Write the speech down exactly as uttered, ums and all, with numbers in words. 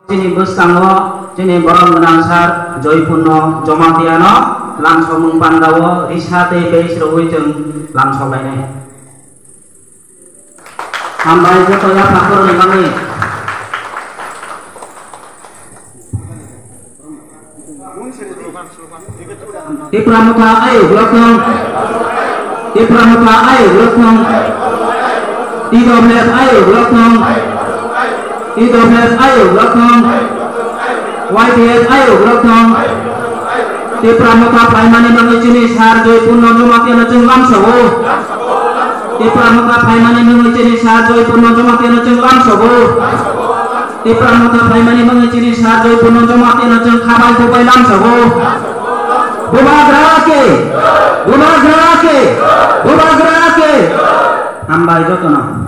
Chini bwskango chini borom gwnang sir Joypurno Jomatiano lamsokmung pandao risa tei base rwui chwng lamsoklainai. Hambai joto yapha khoroknwi bagwi. Tipra Motha ayuk lokthong. Tipra Motha ayuk lokthong. T W F ayuk lokthong. T W F ayuk lokthong. Y T F ayuk lokthong. Tipra Motha phaimani bagwi chini sir Joypurno Jomatiano chwng lamsogo. Tipra Motha phaimani bagwi chini sir Joypurno Jomatiano chwng lamsogo. Tipra Motha phaimani bagwi chini sir Joypurno Jomatiano chwng khabai thubai lamsogo. Bubagra ke! Bubagra ke! Bubagra ke! Hambai jotono.